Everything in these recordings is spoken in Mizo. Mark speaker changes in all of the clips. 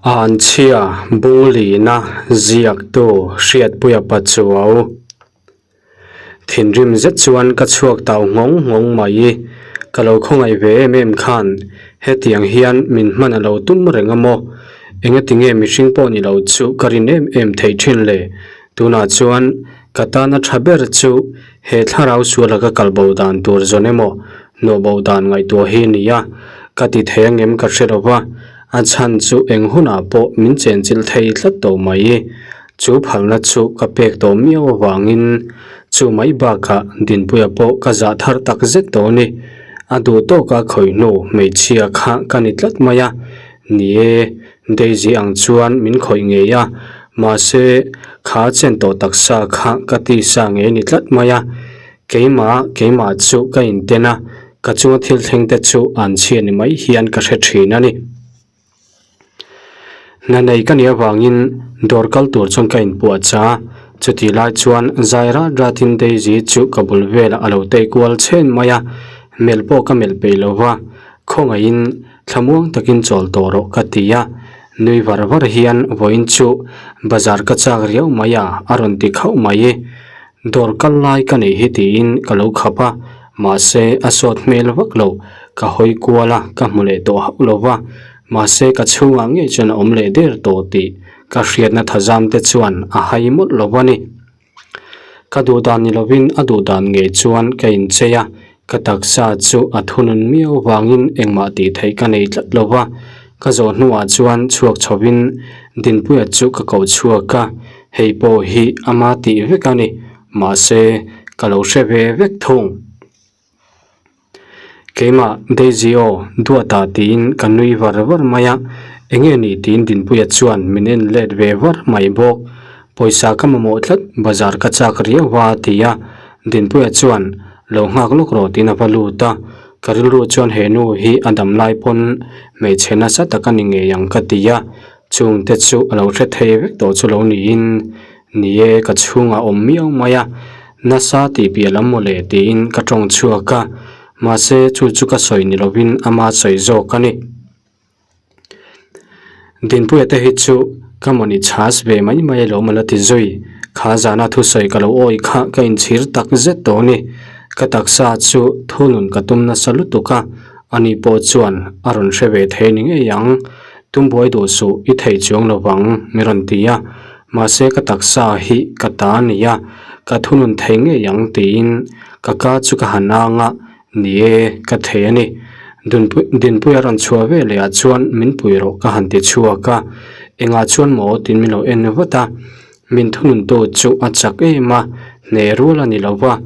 Speaker 1: Anchhia Bunglina ziaktu Hriatpuia Pachuau Thinrim zet chuan ka chhuak tau nghawng nghawng mai. Ka lo khawngaih ve em em khan hetiang hian min hman a lo tum reng a maw? Engatinge mihring pawh ni lo chu ka rin em em theih thin le? Tunah chuan ka tana tha ber chu he thlarau suala ka kal bo dan tur zawn emaw hnawh bo dan ngaihtuah hi a ni a, ka ti thei angem ka hre lo va. A chhan chu eng hunah pawh min chenchilh thei tlat tawh mai. Chu phalna chu ka pek tawh miau avangin chu mai bakah Dinpuia pawh ka zah thar tak zet tawh a ni. A duh tawka khawih hnu hmeichhia kha ka ni tlat mai a. Ni e, Daisy ang chuan min khawih ngei a, mahse kha chen tawh taksa kha ka tisa ngei ni tlat mai a. Keimah, keimah chu ka inten a, ka chunga thil thleng te chu an chhia ni mai hian ka hre thin a ni. Hna nei ka nih avangin dawr kal tur chuan ka inpuah cha a, chutih lai chuan zai rat ratin Daisy chu ka bul velah a lo tei kual chhen mai a, melh pawh ka melh peih lo va, khawngaihin thlamuang takin chawl tawh rawh ka ti a, nui var var hian vawiin chu bazar ka chak riau mai a, a rawn ti khauh mai. Dawr kal lai ka neih hi tiin ka lo khap a, mahse a sawt hmel vak lo, ka hawi kual a, ka hmu leh tawh hauh lo va, mahse ka chhungah ngei chuan a awm leh der tawh tih ka hriatna thazam te chuan a hai mawlh lo a ni. Ka duh dan ni lovin a duh dan ngei chuan ka inchei a, ka taksa chu a thunun miau vangin engmah tih theih ka nei tlat lo va, ka zawh hnuah chuan chhuak chhovin Dinpuia chu ka koh chhuak a. Hei pawh hi ama tih vek a ni, mahse ka lo hre ve vek thung. Keimah Daisy aw duatah tiin ka nui var var mai a, enge ni tiin Dinpuia chuan min en let ve var mai bawk. Pawisa ka mamawh tlat, bazar ka chak riau a ti a, Dinpuia chuan lo nghak lawk rawh tiin a va lut a, ka rilru chuan he nu hi a dam lai pawn hmeichhe nasa tak a ni ngei ang ka ti a. Chungte chu a lo hre thei vek tawh chu lo niin, Ni e, ka chhungah awm miau mai a, nasa tih piah lam maw le tiin ka tawng chhuak a, mahse chu chu ka sawi ni lovin ama sawi zawk a ni. Dinpuia te hi chu ka mawni chhas ve mai mai alawm a la ti zui, kha zana thusawi ka lo awi kha ka inchhir tak zet tawh a ni. Ka taksa chu thunun ka tum nasa lutuk a, ani pawh chuan a rawn hre ve thei ni ngei ang. Tumbuai duh suh, i thei chuang lo vang, mi rawn ti a. Mahse ka taksa hi ka ta a ni a, ka thunun thei ngei ang tiin ka ka chu ka han ang a, ni e, ka thei a ni. Dinpui a rawn chhuah ve leh ah chuan min pui rawh ka han ti chhuak a, engah chuan maw tiin min lo en vat a. Min thununtu chu a chak em a, hneh rual a ni lo va,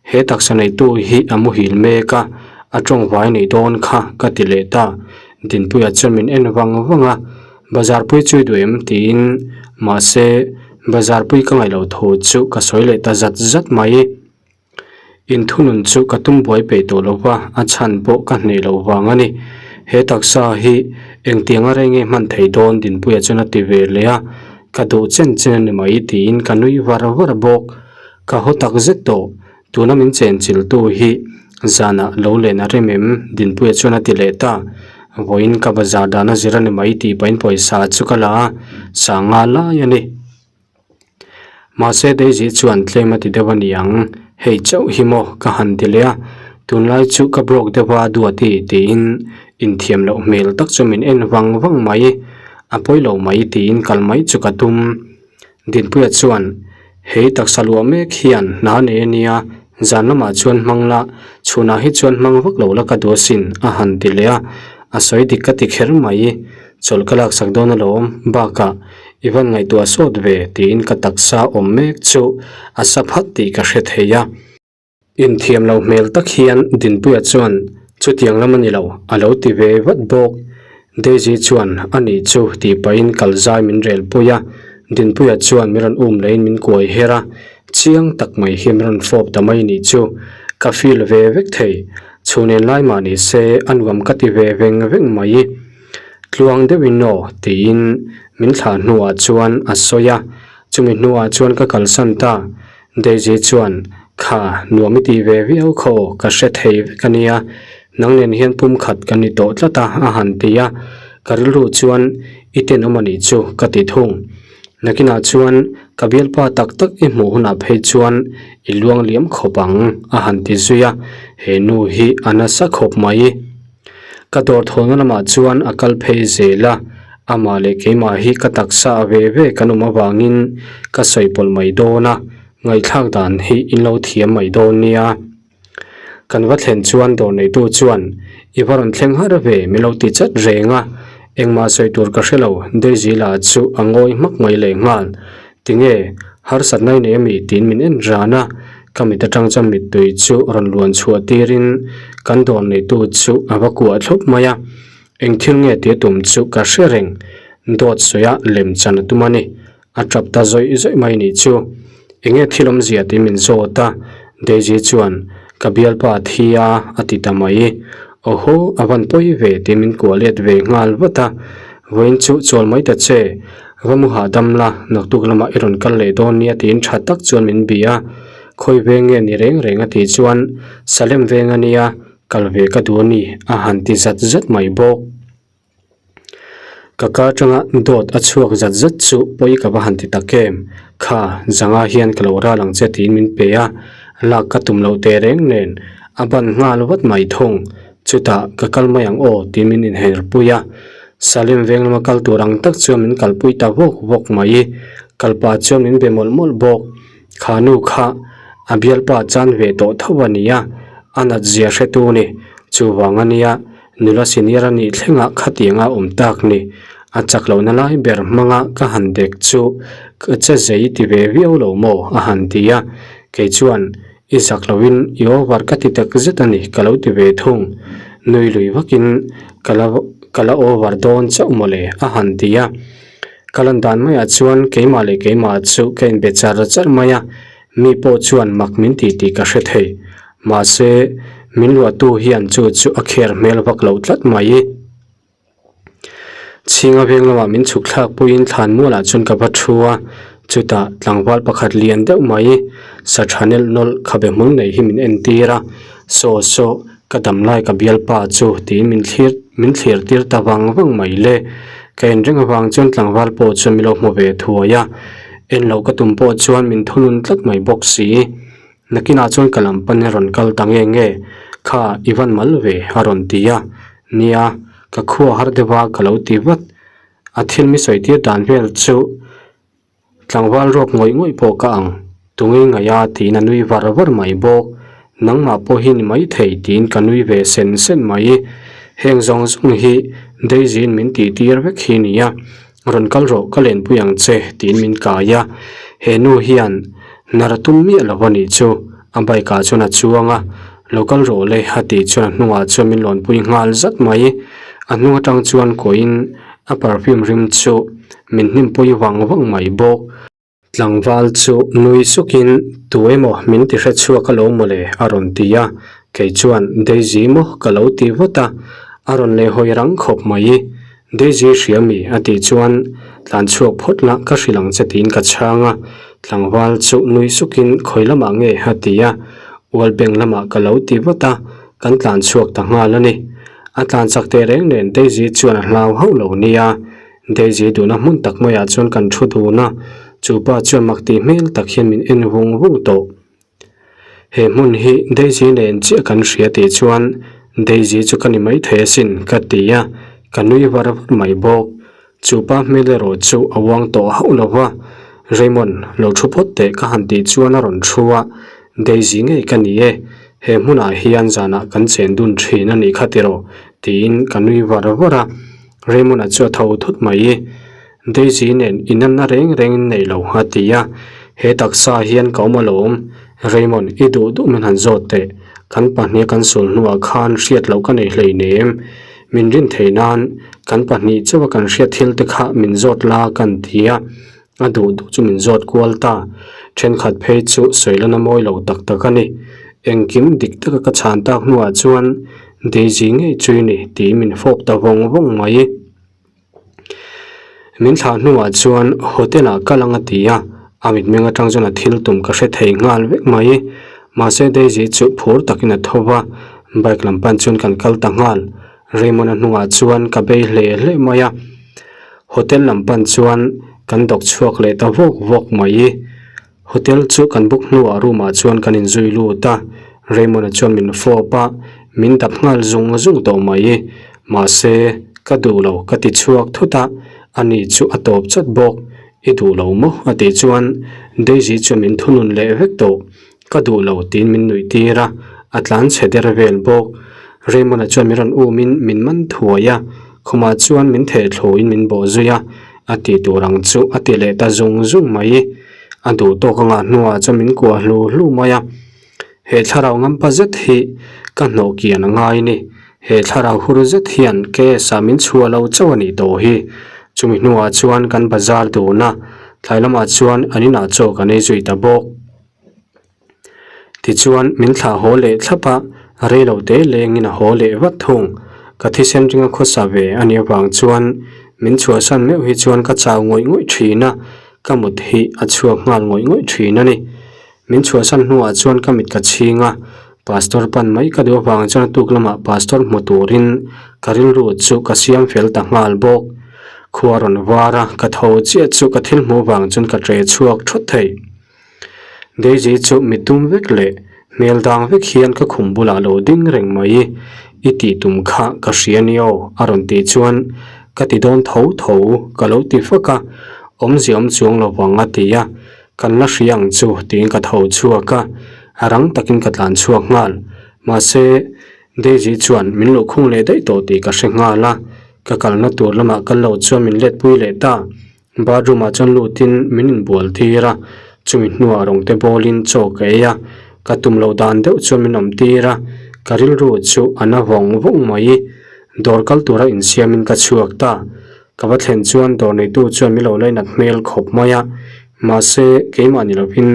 Speaker 1: he taksa neitu hi a muhil mek a, a tawngvai nei dawn kha ka ti leh ta. Dinpuia chuan min en vang vang a, Bazar pui chu i duh em? tiin mahse bazar pui ka ngaih loh thu chu ka sawi leh ta zat zat mai. Inthunun chu ka tum buai peih tawh lo va, a chhan pawh ka hneh loh vang a ni. He taksa hi engtiang a rei nge hman thei dawn Dinpuia chuan a ti ve leh a, ka duh chen chen a ni mai tiin ka nui var var bawk. Ka haw tak zet tawh, tuna min chenchiltu hi zanah lo len a rem em Dinpuia chuan a ti leh ta. Vawiin ka bazar dan a zir a ni mai tih pahin pawisa chu ka la a, sanga lai a ni. Mahse Daisy chuan tlem a ti deuh a ni ang, hei chauh hi maw ka han ti leh a, tunlai chu ka broke deuh a Duati tiin inthiam loh hmel tak chu min en vang vang mai, a pawi lo mai tiin kal mai chu ka tum. Dinpuia chuan hei taksa luah mek hian hna nei a nia, zan lamah chuan hmang la, chhunah hi chuan hmang vak lo la ka duh asin a han ti leh a, a sawi dik ka ti kher mai. Chawlh ka laksak dawn alawm, bakah i van ngaihtuah sawt ve tiin ka taksa awm mek chu a sa phat tih ka hre thei a. Inthiam lo hmel tak hian Dinpuia chuan chutiang lam a ni lo a lo ti ve vat bawk. Daisy chuan a nih chu tih pahin kal zai min rel pui a, Dinpuia chuan min rawn um leiin min kuai her a, chiang tak mai hi min rawn fawp ta mai nih chu ka feel ve vek thei. Chhun en lai mah ni se a nuam ka ti ve veng veng mai. Tluang deuhin aw tiin min thlah hnuah chuan a sawi a, chumi hnuah chuan ka kalsan ta. Daisy chuan, Kha, nuam i ti ve viau khaw, ka hre thei vek a nia, nang nen hian pum khat ka ni tawh tlat a, a han ti a. Ka rilru chuan i tenawm a nih chu ka ti thung. Nakinah chuan ka bialpa tak tak i hmuh hunah phei chuan i luang liam khawp ang a han ti zui a, he nu hi a nasa khawp mai. Ka dawr thawhna lamah chuan a kal phei zel a, amah leh keimah hi ka taksa a ve ve kan awm avangin ka sawi pawlh mai dawn a, ngaihthlak dan hi in lo thiam mai dawn nia. Kan va thlen chuan dawr neitu chuan, I va rawn thleng har ve, min lo ti chat reng a. Engmah sawi tur ka hre lo, Daisy lah chu a ngawi hmak mai leh nghal. Tinge, harsatna i nei ami? tiin min en ran a. Ka mit atang chuan mittui chu rawn luan chhuah tirin kan dawr neitu chu a va kuah thlawp mai a. Eng thil nge tih a tum chu ka hre reng. Dawt sawi a lem chan a tum a ni. A tap ta zawih zawih mai nih chu. Enge thil awmzia tih min zawt a, Daisy chuan ka bialpa a thi a a ti ta mai. Awhaw, a van pawi ve tih min kuah let ve nghal vat a. Vawiin chu chawl mai ta che, va mu hahdam la, naktuk lamah i rawn kal leh dawn nia tiin tha tak chuan min bih a. Khawi veng nge ni reng reng a tih chuan Salem veng a nia, kal ve ka duh a ni a han ti zat zat mai bawk. Ka kar atanga dawt a chhuak zat zat chu pawi ka va han ti tak em? Kha, zanga hian ka lo ral ang che tiin min pe a, lak ka tum loh teh reng nen a ban nghal vat mai thung. Chutah ka kal mai ang aw tiin min inher pui a, Salim veng lama kal tur ang tak chuan min kalpui ta vawk vawk mai. Kalpa chuan min be mawlh mawlh bawk. Kha nu kha a bialpa chan ve tawh tho a nia, a nat zia hretu ni. Chuvang a nia Nula senior a nih thlengah khatianga awm tak ni. A chak lohna lai ber hmanga ka han dek chu ka che zei ti ve viau lo maw a han ti a. Kei chuan i zak loin i over ka ti tak zet a ni ka lo ti ve thung. Nui lui vakin ka la ka la over dawn chauh mawle a han ti a. Ka lan dan maiah chuan keimah leh keimah chu ka inbe char char mai a. Mi pawh chuan mak min ti tih ka hre thei. Mahse, min luahtu hian chu chu a kher hmel vak loh tlat mai. Chhinga veng lamah min chhuk thlak puiin thlan mualah chuan ka va thu a, chutah tlangval pakhat lian deuh mai sa tha nelh nawlh khabe hmul nei hi min entir a, Saw saw, ka damlai ka bialpa chu tiin min thlir min thlir tir ta vang vang mai le. Ka inreng avang chuan tlangval pawh chuan min lo hmu ve thuai a, en loh ka tum pawh chuan min thunun tlat mai bawk si. Nakinah chuan ka lam panin a rawn kal ta nge nge, Kha, i van mal ve, a rawn ti a. Nia, ka khua har deuh a, ka lo ti vat. A thil mi sawi tir dan vel chu tlangval rawp ngawih ngawih pawh ka ang. Tungei ngaih a, tiin a nui var var mai bawk. Nangmah pawh hi ni maithei, tiin ka nui ve sen sen mai. Heng zawng zawng hi Daisy-in min tih tir vek hi nia. Rawn kal rawh, ka lenpui ang che, tiin min kai a. He nu hian hnar a tum miah lo a nih chu. A bike ah chuan a chuang a, Lo kal rawh le, a tih chuan a hnungah chuan min lawnpui nghal zat mai. A hnung atang chuan kuahin a perfume rim chu min hnimpui vang vang mai bawk. Tlangval chu nui sukin, Tu emaw min ti hre chhuak alawm mawle? a rawn ti a. Kei chuan, Daisy maw? ka lo ti vat a. A rawn leh hawi rang khawp mai. Daisy hria mi? a tih chuan, Tlan chhuak phawt la, ka hrilh ang che tiin ka chhang a. Tlangval chu nui sukin, Khawi lamah nge? a ti a. Ual beng lamah ka lo ti vat a, kan tlan chhuak ta nghal a ni. A tlan chak teh reng nen Daisy chuan a hlau hauh lo nia. Daisy duhna hmun tak maiah chuan kan thu dun a, chu pa chuan mak tih hmel tak hian min en vung vung tawh. He hmun hi Daisy nen chiah kan hria tih chuan Daisy chu ka ni maithei asin ka ti a, ka nui var var mai bawk. Chu pa hmel erawh chu a uang tawh hauh lo va, Raymond, lo thu phawt teh ka han tih chuan a rawn thu a, Daisy ngei ka ni e, he hmunah hian zanah kan chen dun thin a nih kha tiraw tiin ka nui var var a. Raymond-a chu a tho thut mai. Daisy nen inanna reng reng in nei lo a ti a, he taksa hian ka awm alawm. Raymond, i duh duh min han zawt teh. Kan pahnih kan sul hnuah khan hriat loh ka nei hleinem. Min rin thei nan kan pahnih chauha kan hriat thil te kha min zawt la kan ti a, a duh duh chu min zawt kual ta. Thenkhat phei chu sawi lana mawi lo tak tak a ni. Engkim dik taka ka chhan tak hnuah chuan Daisy ngei chu i ni tiin min fawp ta vawng vawng mai. Min thlah hnuah chuan hotel ah kal ang a ti a, a mitmeng atang chuan a thil tum ka hre thei nghal vek mai. Mahse Daisy chu phur takin a tho va, bike lam pan chuan kan kal ta nghal. Raymond-a hnungah chuan ka bei hle hle mai a. Hotel lam pan chuan kan dawk chhuak leh ta vawk vawk mai. Hotel chu kan book hnuah room ah chuan kan inzui lut a, Raymond-a chuan min fawp a, min dap nghal zung zung tawh mai. Mahse, ka duh lo ka ti chhuak thut a, ani chu a tawp chawt bawk. I duh lo maw? a tih chuan Daisy chuan min thunun leh vek tawh. Ka duh lo tiin min nuih tir a, a tlan chhe der vel bawk. Raymond-a chuan min rawn umin min man thuai a, khumah chuan min theh thluin min bawh zui a, a tih tur ang chu a ti leh ta zung zung mai. A duh tawk anga hnuah chuan min kuah hlu hlu mai a, he thlarau ngampa zet hi ka hnawh kian a ngai ni. He thlarau hur zet hian case-ah min chhuah lo chauh a nih tawh hi. Chumi hnuah chuan kan bazar dun a, tlai lamah chuan an inah chaw kan ei zui ta bawk. Tichuan, min thlah haw leh thlap a, rei lo te lengin a haw leh vat thung. Ka thisen ringa khawsa ve a nih avang chuan min chhuahsan meuh hi chuan ka chau ngawih ngawih thin a, ka mut hi a chhuak nghal ngawih ngawih thin a ni. Min chhuahsan hnuah chuan ka mit ka chhing a, Pastor pan mai ka duh avang chuan a tuk lamah Pastor hmu turin ka rilru chu ka siam fel ta nghal bawk. Khua rawn var a, ka tho chiah chu ka thil hmuh vang chuan ka ṭe chhuak thawt thei. Daisy chu mi tum vek leh hmel dang vek hian ka khum bulah lo ding reng mai, I tih tum kha ka hria ni aw a rawn tih chuan ka ti dawn tho tho ka lo ti fak a, awmzia awm chuang lo vang a ti a, kan la hria ang chu tiin ka tho chhuak a, rang takin ka tlan chhuak nghal. Mahse, Daisy chuan min luhkhung leh daih tawh tih ka hre nghal a, ka kalna tur lamah kal lo chuan min letpui leh ta. Bathroom ah chuan lutin min inbual tir a, chumi hnuah rawng te bawlin chaw ka ei a, ka tum loh dan deuh chuan min awm tir a, ka rilru chu a na vawng vawng mai. Dawr kal tura insiamin ka chhuak ta. Ka va thlen chuan dawr neitu chuan min lo lainat hmel khawp mai a, mahse keimah ni lovin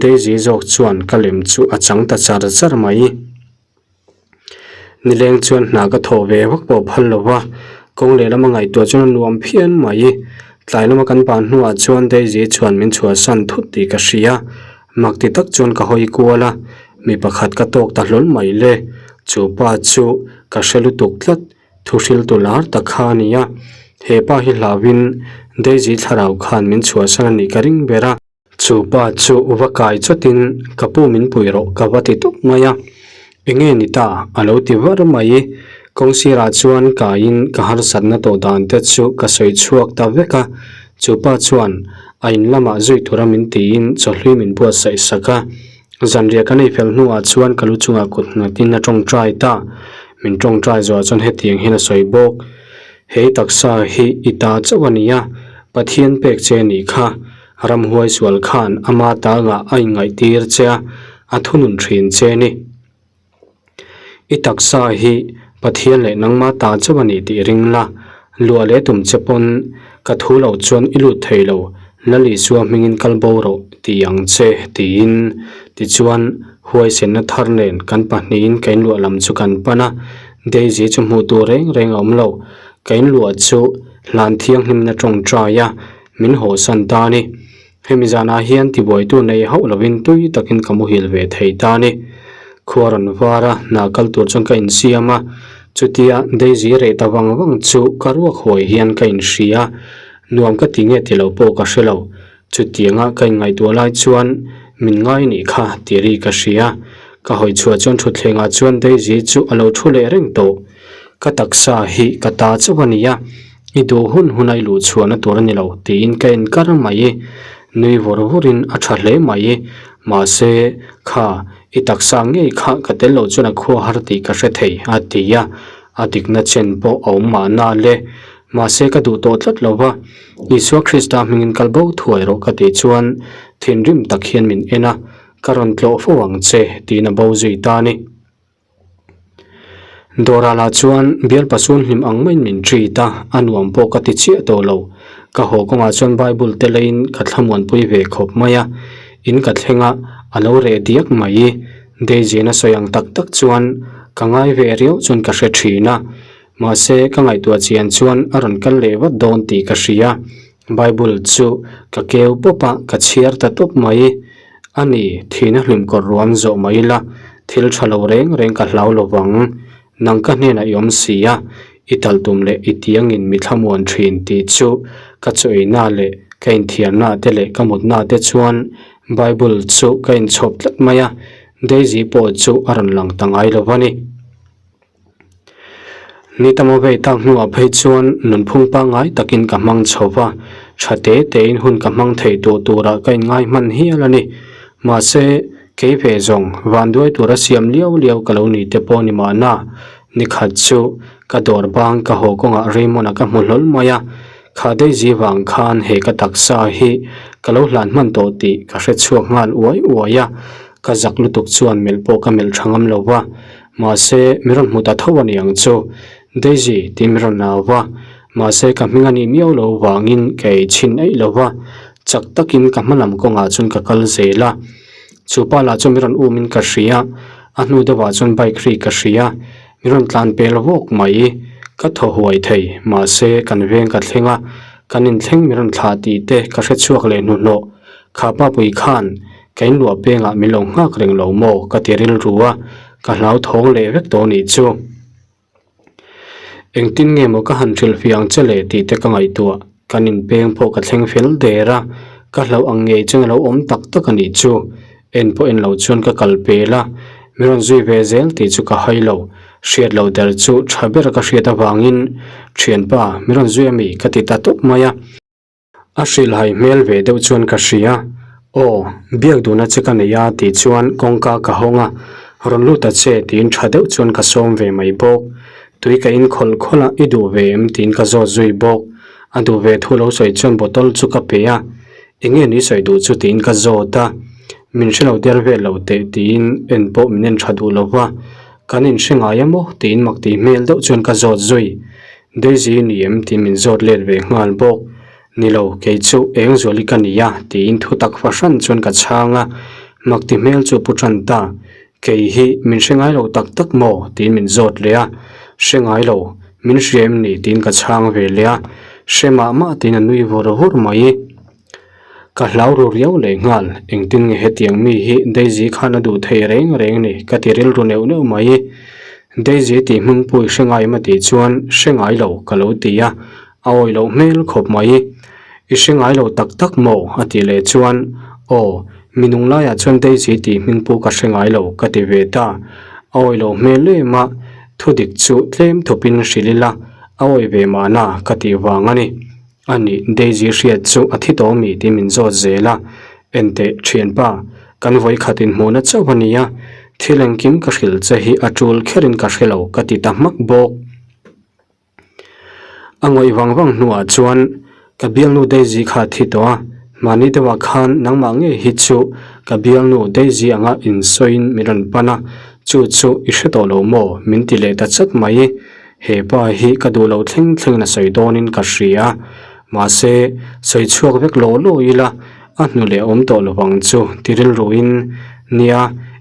Speaker 1: Daisy zawk chuan ka lem chu a chang ta char char mai. Nileng chuan hna ka thawh ve vak pawh phal lo va, kawng lehlam a ngaihtuah chuan a nuam phian mai. Tlai lama kan ban hnuah chuan Daisy chuan min chhuahsan thut tih ka hria. Mak ti tak chuan ka hawi kual a, mi pakhat ka tawk ta hlawl mai le. Chu pa chu ka hre lutuk tlat, thu hriltu lar tak kha a ni a. He pa hi hlauhin Daisy thlarau khan min chhuahsan a nih ka ring ber a. Chu pa chu va kai chawtin ka pu min pui rawh ka va ti tawp mai a, enge ni ta a lo ti var mai. Kawng sirah chuan kaiin ka harsatna tawh dan te chu ka sawi chhuak ta vek a, chu pa chuan a in lamah zui tura min tiin chawhlui min buatsaih sak a. Zanriah kan ei fel hnuah chuan ka lu chungah kut nghatin a tawngtai ta, min tawngtai zawhah chuan hetiang hian a sawi bawk. Hei taksa hi i ta chauh a nia, Pathian pek che a nih kha. Ramhuai sual khan ama tangah a inngaihtir che a, a thunun thin che a ni. I taksa hi Pathian leh nangma ta chauh a ni tih ring la, luah leh tum che pawn ka thu loh chuan i lut thei lo, Lal Isua hmingin kal bo rawh ti ang che tiin. Tichuan, huaisenna thar nen kan pahnihin ka inluah lam chu kan pan a, Daisy chu hmuh tur reng reng a awm lo. Ka inluah chu hlan thianghlimna tawngtai a, Min hawhsan ta a ni. Hemi zanah hian tibuaitu nei hauh lovin tui takin ka muhil ve thei ta a ni. Khua rawn var a, hna kal tur chuan ka insiam a, chutia Daisy reh ta vang vang chu ka ruak huai hian ka inhria. Nuam ka ti nge ti lo pawh ka hre lo. Chutianga ka inngaihtuah lai chuan min ngai nih kha ti ri ka hria. Ka hawi chhuah chuan thutthlengah chuan Daisy chu a lo thu leh reng tawh. Ka taksa hi ka ta chauh a ni a. I duh hun hun a i luh chhuahna tur a ni lo tiin ka en kar mai. Nui vawr vawrin a tha hle mai. Mahse, kha, i taksa ngei kha ka tel loh chuan a khua har tih ka hre thei a ti a. A dikna chen pawh a awm mahna le. Mahse ka duh tawh tlat lo va. Isua Krista hmingin kal bo thuai rawh ka tih chuan thinrim tak hian min en a, ka rawn tlawh fo ang che tiin a bo zui ta a ni. Dawrah lah chuan bial pasun hlim ang maiin min treat a, a nuam pawh ka ti chiah tawh lo. Ka haw kawngah chuan Bible te leiin ka thlamuanpui ve khawp mai a, in ka thleng a, a lo reh diak mai. Daisy-in a sawi ang tak tak chuan ka ngai ve riau chuan ka hre thin a, mahse ka ngaihtuah chian chuan a rawn kal leh vat dawn tih ka hria. Bible chu ka keu pawp a, ka chhiar ta tawp mai. A ni, thihna hlim kawr ruam zawh mai ila, thil tha lo reng reng ka hlau lo vang. Nang ka hnenah i awm si a, i tal tum leh i tiangin mi thlamuan thin tih chu ka chaw eina leh ka inthiarna te leh ka mutna te chuan Bible chu ka inchhawp tlat mai a, Daisy pawh chu a rawn lang ta ngai lo va ni. Ni tam a vei tak hnuah phei chuan nunphung pangngai takin ka hmang chho va, tha te tein hun ka hmang thei tawh turah ka inngai hman hial a ni. Mahse, kei ve zawng vanduai tura siam liau liau ka lo ni te pawh ni mahna, nikhat chu ka dawr bang ka haw kawngah Raymond-a ka hmu hlawl mai a, kha Daisy vang khan he ka taksa hi ka lo hlan hman tawh tih ka hre chhuak nghal uai uai a, ka zak lutuk chuan melh pawh ka melh tha ngam lo va. Mahse, mi rawn hmu ta tho a ni ang chu. Daisy, tih mi rawn au va. Mahse, ka hming a nih miau lo vangin ka ei chhin eih lo va. Chak takin ka hma lam kawngah chuan ka kal zel a. Chu pa lah chu mi rawn umin ka hria. A hnu deuhah chuan bike ri ka hria. Mi rawn tlan pel vawk mai. Ka thaw huai thei. Mahse, kan veng ka thleng a. Kan inthleng mi rawn thlah tih te ka hre chhuak leh hnuhnawh. Kha papui khan Ka inluah pengah min lo nghak reng lo maw ka ti rilru a, ka hlauthawng leh vek tawh nih chu. Engtin nge maw ka han hrilhfiah ang che le tih te ka ngaihtuah, kan inpeng pawh ka thleng fel der a, ka hlauh ang ngei chuan a lo awm tak tak a nih chu. En pawh en lo chuan ka kal pel a, min rawn zui ve zel tih chu ka hai lo, hriat loh der chu tha ber ka hriat avangin thianpa min rawn zui a mi ka ti ta tawp mai a. A hrilhhai hmel ve deuh chuan ka hria. Aw, biak duhna che ka nei a tih chuan kawngka ka hawng a, rawn lut ta che tiin tha deuh chuan ka sawm ve mai bawk. Tui ka in khawlh khawlh a, i duh ve em tiin ka zawt zui bawk. A duh ve thu lo sawi chuan bottle chu ka pe a, enge ni sawi duh chu tiin ka zawt a. Min hre lo der vel lo teh tiin en pawh min en tha duh lo va, kan inhre ngai a maw tiin mak tih hmel deuh chuan ka zawt zui. Daisy ni em tih min zawt let ve nghal bawk. Ni lo, kei chu eng zuali ka ni a tiin thu tak fahran chuan ka chhang a, mak ti hmel chu pu tan ta. Kei hi min hre ngai lo tak tak maw? tiin min zawt leh a. Hre ngai lo, min hria em ni? tiin ka chhang ve leh a. Hre mah mah tiin a nui vur vur mai. Ka hlau ru riau leh nghal, engtin nge hetiang mi hi Daisy khan a duh thei reng reng ni ka ti rilru neuh neuh mai. Daisy tih hming pawh i hre ngai em a tih chuan hre ngai lo ka lo ti a, a awih loh hmel khawp mai. I hre ngai lo tak tak maw? a tih leh chuan aw, mi nung laiah chuan Daisy tih hming pawh ka hre ngai lo ka ti ve ta. A awih loh hmel em a, thudik chu tlem thawpin hrilh ila a awih ve mahna ka tih vang a ni. A nih, Daisy hriat chu a thi tawh mi tih min zawt zel a, Enteh, thianpa, kan vawikhat inhmuhna chauh a nia, thil engkim ka hrilh che hi a tul kherin ka hre lo ka ti ta hmak bawk. A ngawih vang vang hnuah chuan ka bialnu Daisy kha a thi tawh a, mahni deuhah khan nangmah ngei hi chu ka bialnu Daisy anga insawiin min rawn pan a, chu chu i hre tawh lo maw? min ti leh ta chat mai. He pa hi ka duh loh thleng thlengin a sawi dawnin ka hria. Mahse, sawi chhuak vek law law ila, a hnu leh awm tawh lo vang chu ti rilruin, Nia,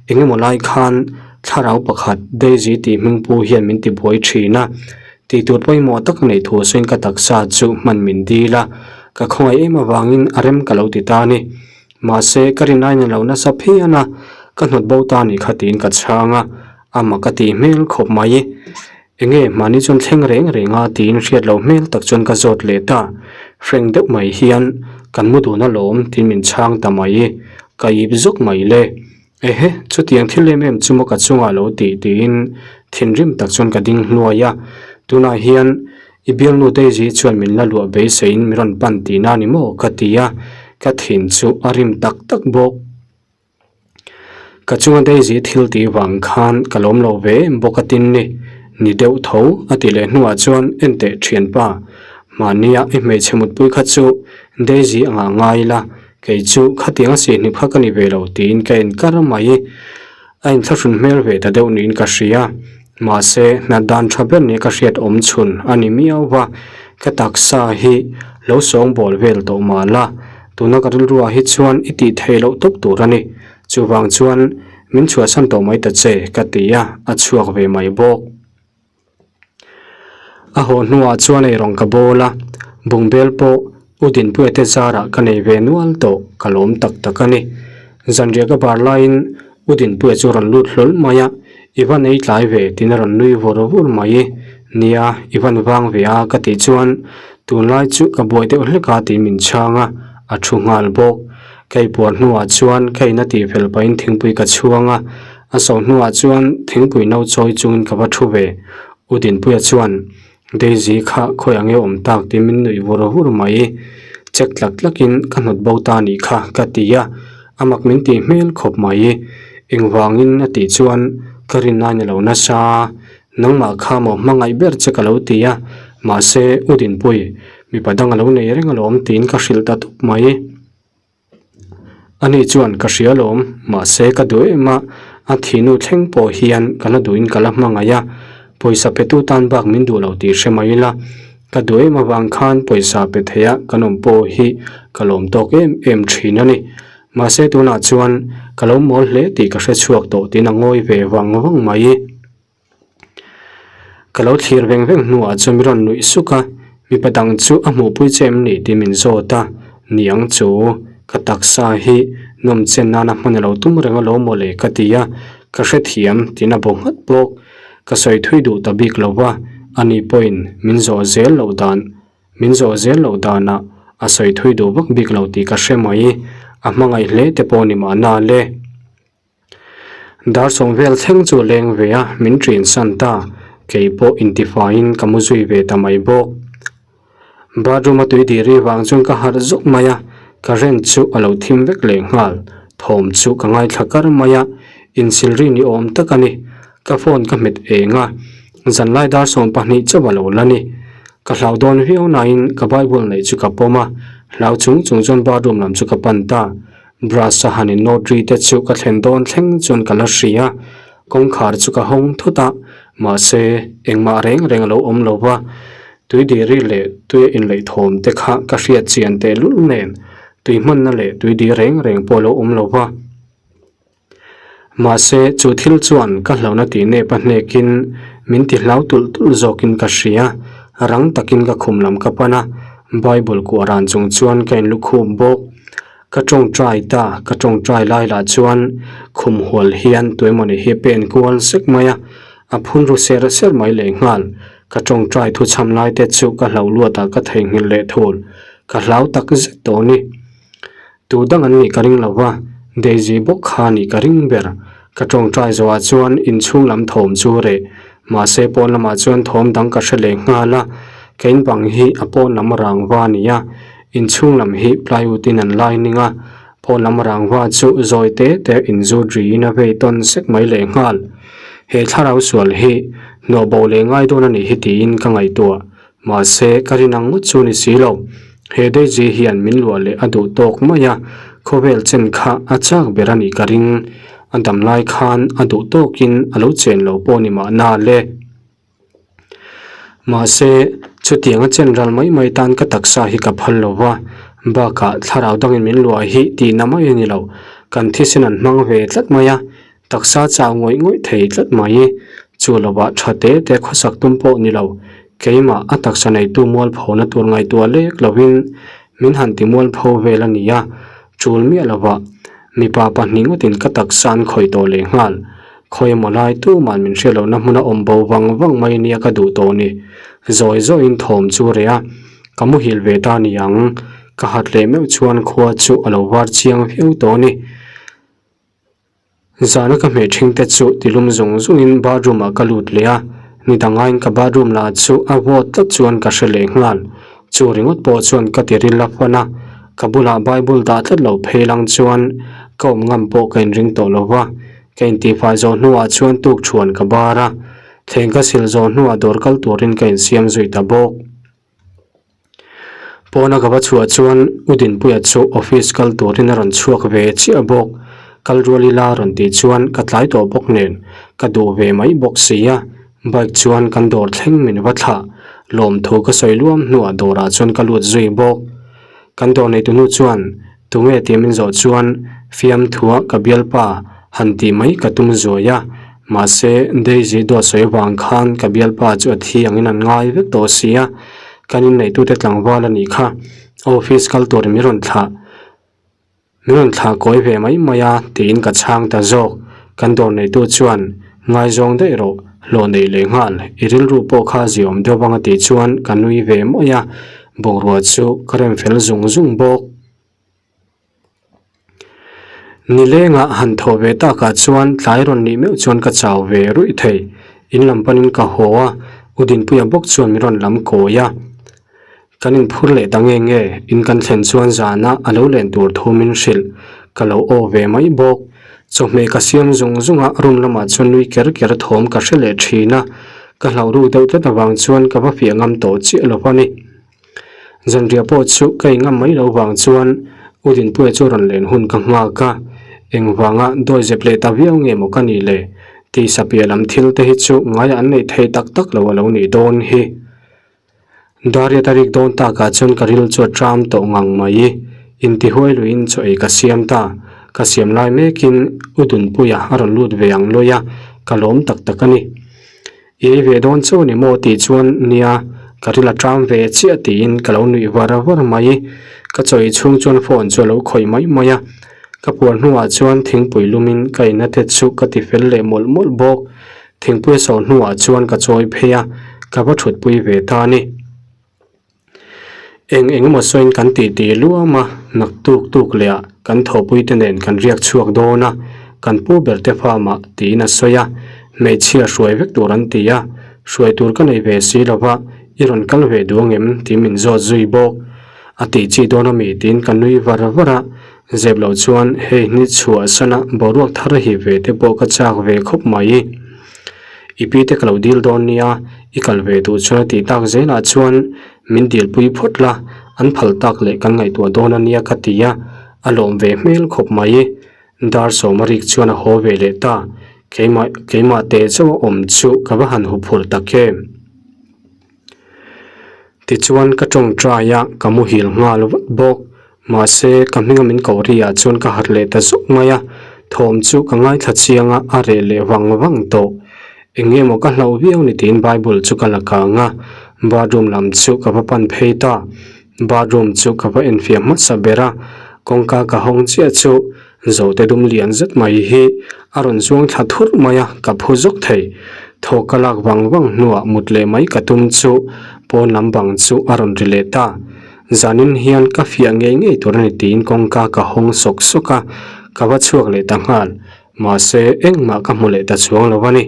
Speaker 1: eng emaw lai khan thlarau pakhat Daisy tih hming pu hian min ti buai thin a. Tih tur pawimawh tak neih thu sawiin ka taksa chu hman min dil a, ka khawngaih em avangin a rem ka lo ti ta a ni. Mahse, ka rin aina lo nasa phian a, ka hnawt bo ta nih kha tiin ka chhang a, a mak a tih hmel khawp mai. Enge mahni chuan thleng reng reng a tiin hriat loh hmel tak chuan ka zawt leh ta. Hreng deuh mai hian kan mu dun alawm tiin min chhang ta mai. Ka ip zuk mai le. Ehe, chutiang thil em em chu maw ka chungah lo tih tiin thinrim tak chuan ka ding hluai a. Tunah hian i bialnu Daisy chuan min la luah beiseiin min rawn pan tihna a ni maw ka ti a, ka thin chu a rim tak tak bawk. Ka chunga Daisy thil tih vang khan ka lawm lo ve em bawk a tin ni, ni deuh tho a ti leh hnuah chuan enteh thianpa, mahnia i hmeichhe mutpui kha chu Daisy angah ngai ila, kei chu khatiang a sihhnip kha ka ni ve lo tiin ka en kar mai. A inthlahrun hmel ve ta deuh niin ka hria. Mahse, hna dan tha ber nia ka hriat awm chhun a ni miau va, ka taksa hi lo sawngbawl vel tawh mah la, tuna ka rilruah hi chuan i tih theih loh tawp tur a ni. Chuvang chuan min chhuahsan tawh mai ta che, ka ti a, a chhuak ve mai bawk. A haw hnuah chuan eirawng ka bawl a, bungbel pawh U Dinpuia te zarah ka nei ve nual tawh ka lawm tak tak a ni. Zanriah ka bar laiin U Dinpuia chu rawn lut hlawl mai a. I van ei tlai ve tiin a rawn nui vur vur mai. Nia, i van vang ve a ka tih chuan tunlai chu ka buai deuh hlek a tiin min chhang a, a thu nghal bawk. Ka ipuar hnuah chuan ka in a tih fel pahin thingpui ka chhuang a, a so hnuah chuan thingpui no chawi chungin ka va thu ve. U Dinpuia chuan Daisy kha khawi ang e awm tak tiin min nuih vur vur mai. Check tlak tlakin ka hnawt bo ta nih kha ka ti a, a mak min tih hmel khawp mai. Engvangin a tih chuan ka rin a ni lo nasa, nangmah kha maw hmangaih ber che ka lo ti a, mahse U Dinpui, mipa dang a lo nei reng alawm tiin ka hrilh ta tup mai. Ani chuan ka hria alawm, mahse ka duh em a, a thihnu thleng pawh hian ka la duhin ka la hmangaih a, pawisa petu tan bak min duh lo tih hre mai ila, ka duh em avang khan pawisa pe thei a kan awm pawh hi ka lawm tawk em em thin a ni. Mahse tunah chuan ka lo mawl hle tih ka hre chhuak tawh tiin a ngawi ve vang vang mai. Ka lo thlir veng veng hnuah chuan mi rawn nuih suk a, mipa dang chu a hmuhpui che em ni tih min zawt a, niang chu ka taksa hi nawm chen nana hman a lo tum reng alawm maw le ka ti a, ka hrethiam tiin a bu nghat bawk. Ka sawi thui duh ta bik lo va, ani pawhin min zawh zel loh dan min zawh zel loh danah a sawi thui duh vak bik lo tih ka hre mai, a hmangaih hle te pawh ni mahna le. Dar sawm vel thleng chu a leng ve a, min ṭin san ta. Kei pawh intifaiin ka mu zui ve ta mai bawk. Bathroom a tui dih ri vang chuan ka harh zawk mai a, current chu a lo thim vek leh nghal. Thawm chu ka ngaithla kar mai a, insil ri ni awm tak a ni. Ka phone ka hmet eng a, zanlai dar 12 chauh a lo la ni. Ka hlau dawn viau nain ka Bible neih chu ka pawm a, hlau chung chung chuan bathroom lam chu ka pan ta. Brush a han in nawt ri te chu ka thlen dawn thleng chuan ka la hria, kawngkhar chu ka hawng thut a, mahse engmah reng reng a lo awm lo va, tui dih ri leh tui a inleih thawm te kha ka hriat chian teh lul nen tui hmanna leh tui dih reng reng pawh a lo awm lo va. Mahse chu thil chuan ka hlauhna tih nep a hnekin min ti hlau tulh tulh zawkin ka hria, rang takin ka khum lam ka pan a, Bible kuah ran chung chuan ka inlukhup bawk. Ka tawngtai ta, ka tawngtai lai lah chuan khum hual hian tuemawni hi pen kual sek mai a, a phun ru ser ser mai leh nghal. Ka tawngtai thu chham lai te chu ka hlauh luatah ka theihnghilh leh thul, ka hlau tak zet tawh ni. Tu dang an nih ka ring lo va, Daisy bawk kha nih ka ring ber. Ka tawngtai zawhah chuan inchhung lam thawm chu reh, mahse pawn lamah chuan thawm dang ka hre leh nghal a, ka in bang hi a pawn lam rangva a ni a, inchhung lam hi plywood in an lining a, pawn lam rangva chu zawi te te inzut riin a vei tawn sek mai leh nghal. He thlarau sual hi hnawh bo leh ngai dawn a nih hi tiin ka ngaihtuah, Mahse, ka rin ang ngawt chu ni si lo. He Daisy hian min luah leh a duh tawk mai a, khawvel chen kha a chak ber a nih ka ring. A dam lai khan a duh tawkin a lo chen lo pawh ni mahna le. Mahse, chutiang a chen ral mai mai tan ka taksa hi ka phal lo va, bakah thlarau dangin min luah hi tihna mai a ni lo. Kan thisen an hmang ve tlat mai a, Taksa chau ngawih ngawih thei tlat mai. Chu lovah tha te te khawsak tum pawh ni lo. Keimah a taksa neitu mualphona tur ngaihtuah lek lovin min han ti mualpho vel a ni a, chul miah lovah mipa pahnih ngawtin ka taksa an khawih tawh leh nghal. Khawi emaw lai tuman min hriat lohna hmuna awm bo vang vang mai nia ka duh tawh ni. Zawi zawiin thawm chu reh a, ka muhil ve ta ni ang. Ka hat leh meuh chuan khua chu a lo var chiang viau tawh a ni. Zana ka hmeh ṭhing te chu tilum zung zungin bathroom ah ka lut leh a, ni dangaiin ka bathroom lah chu a vawt tlat chuan ka hre leh nghal. Chu ringawt pawh chuan ka ti ril a fan a, ka bulah Bible dah tlat lo phei lang chuan ka awm ngam pawh ka inring tawh lo va, ka intihfai zawh hnuah chuan tukṭhuan ka bar a, thleng ka sil zawh hnuah dawr kal turin ka insiam zui ta bawk. Pawna ka va chhuah chuan U Dinpuia chu office kal turin a rawn chhuak ve chiah bawk. Kal rual ila rawn tih chuan ka tlai tawh bawk nen ka duh ve mai bawk si a, bike chuan kan dawr thleng min va thlah. Lawmthu ka sawi luam hnuah dawrah chuan ka lut zui bawk. Kan dawr neitu nu chuan Tunge tih min zawh chuan fiamthua ka bialpa han tih mai ka tum zuai a, mahse Daisy duat sawi avang khan ka bialpa chu a thi angin an ngai vek tawh si a, kan inneitute tlangval a nih kha, office kal turin min rawn thlah min rawn thlah kawi ve mai mai a tiin ka chhang ta zawk, kan dawr neitu chuan. Ngaizawng daih rawh, hlawh neih leh nghal, i rilru pawh kha ziawm deuh vang a tih chuan ka nui ve mai a, bungrua chu ka rem fel zung zung bawk. Nilengah han thawh ve takah chuan tlai rawn nih meuh chuan ka chau ve ruih thei. In lam panin ka haw a, U Dinpuia bawk chuan min rawn lam kawi a. Kan inphur leh ta nge nge, in kan thlen chuan zana a lo len tur thu min hrilh. Ka lo aw ve mai bawk. Chawhmeh ka siam zung zung a, room lamah chuan nui ker ker thawm ka hre leh thin a. Ka hlauh ruk deuh tlat avang chuan ka va fiah ngam tawh chiah lo a ni. Zanriah pawh chu ka ingam mai lo vang chuan U Dinpuia chu rawn len hun ka nghak a, engvanga dawi zep leh ta viau nge maw ka nih le? Tisa piah lam thil te hi chu ngaiah an neih thei tak tak lo a lo nih dawn hi. Daria ta rik dawn takah chuan ka ril chu a tram tawh ngang mai. Intihuai luiin chaw ei ka siam ta. Ka siam lai mekin U Dunpuia a rawn lut ve ang lawi a, ka lawm tak tak a ni. I ei ve dawn chauh a ni maw tih chuan nia ka ril a ṭam ve chiah tiin ka lo nuih var var mai. Ka chaw ei chhung chuan phone chu a lo khawih mai mai a. Ka puar hnuah chuan thingpui lumin ka inna te chu ka ti fel leh mawlh mawlh bawk. Thingpui a so hnuah chuan ka chawi phei a, ka va ṭhutpui ve ta a ni. Eng eng emaw sawiin kan tih tih luam a, naktuk tuk leh ah kan thawhpui te nen kan riak chhuak dawn a, kan pu ber te farm ah tiin a sawi a, hmeichhia hruai vek tur an ti a, hruai tur ka nei ve si lo va, i rawn kal ve duh angem tih min zawt zui bawk. A tih chi dawn ami tiin ka nui var var a, zep loh chuan hei ni chhuah sana boruak thar hi ve te pawh ka chak ve khawp mai. I pi te ka lo dil dawn nia, i kal ve duh chuan a tih tak zelah chuan min dilpui phawt la, an phal tak leh kan ngaihtuah dawn a nia ka ti a, a lawm ve hmel khawp mai. Dar sawma rik chuan a haw ve leh ta, keimah keimah teh chauh a awm chu ka va han huphurh tak em. Tichuan ka tawngtai a, ka muhil nghal vat bawk. Mahse, ka hminga min koh ri ah chuan ka harh leh ta zawk mai a, thawm chu ka ngaithla chiang a, a reh leh vang vang tawh. Eng nge maw ka hlauh viau ni tiin Bible chu ka la kang a, bathroom lam chu ka va pan phei ta. Bathroom chu ka va enfiah hmasa ber a, kawngka ka hawng chiah chu Zote dum lian zet mai hi a rawn zuang thla thurh mai a, ka phu zawk thei. Thawk ka lak vang vang hnuah mut leh mai ka tum chu pawn lam bang chu a rawn ri leh ta. Zanin hian ka fiah ngei ngei tur a ni tiin kawngka ka hawng sawk sawk a, ka va chhuak leh ta nghal. Mahse, engmah ka hmu leh ta chuang lo a ni.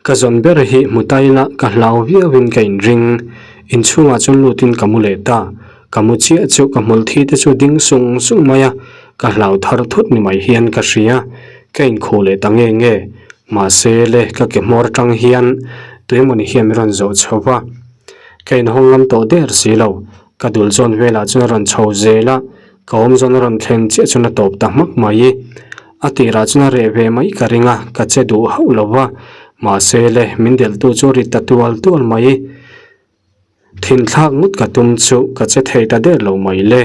Speaker 1: Ka zawn ber hi hmu ta ila ka hlau viauin ka inring. Inchhungah chuan lutin ka mu leh ta. Ka mu chiah chu ka hmul thi te chu ding sung sung mai a, ka hlau thar thut ni mai hian ka hria. Ka inkhuh leh ta nge nge. Mahse le ka ke hmawr atang hian tuemawni hian min rawn zawh chho va. Ka inhawng ngam tawh der si lo. Ka dul zawn velah chuan a rawn chho zel a, ka awm zawn a rawn thlen chiah chuan a tawp ta hmak mai. A tirah chuan a reh ve mai ka ring a, ka che duh hauh lo va, mahse le min delhtu chu a ri ta tual tual mai. Thinthlak ngawt ka tum chu ka che thei ta der lo mai le.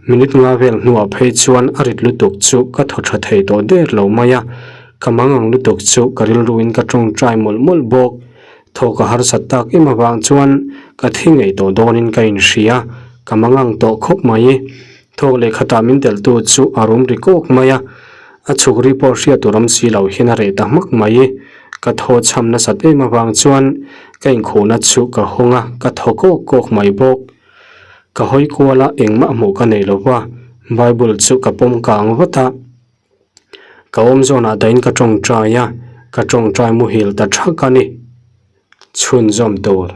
Speaker 1: Minute nga vel hnuah phei chuan a rit lutuk chu ka thaw tha thei tawh der lo mai a, ka mangang lutuk chu ka rilruin ka tawngtai mawlh mawlh bawk. Thaw ka harsat tak em avang chuan ka thi ngei tawh dawnin ka inhria, ka mangang tawh khawp mai. Thawk leh khatah min delhtu chu a rum ri kawk mai a, a chhuk ri pawh hriat tur awm si lo hian a reh ta hmak mai. Ka thaw chham nasat em avang chuan ka inkhuhna chu ka hawng a, ka thaw kawk kawk mai bawk. Ka hawi kual a, engmah hmuh ka nei lo va, Bible chu ka pawm kang vat a. Ka awm zawnah dahin ka tawngtai a, ka tawngtai muhil ta thak a ni. Chhunzawm tur.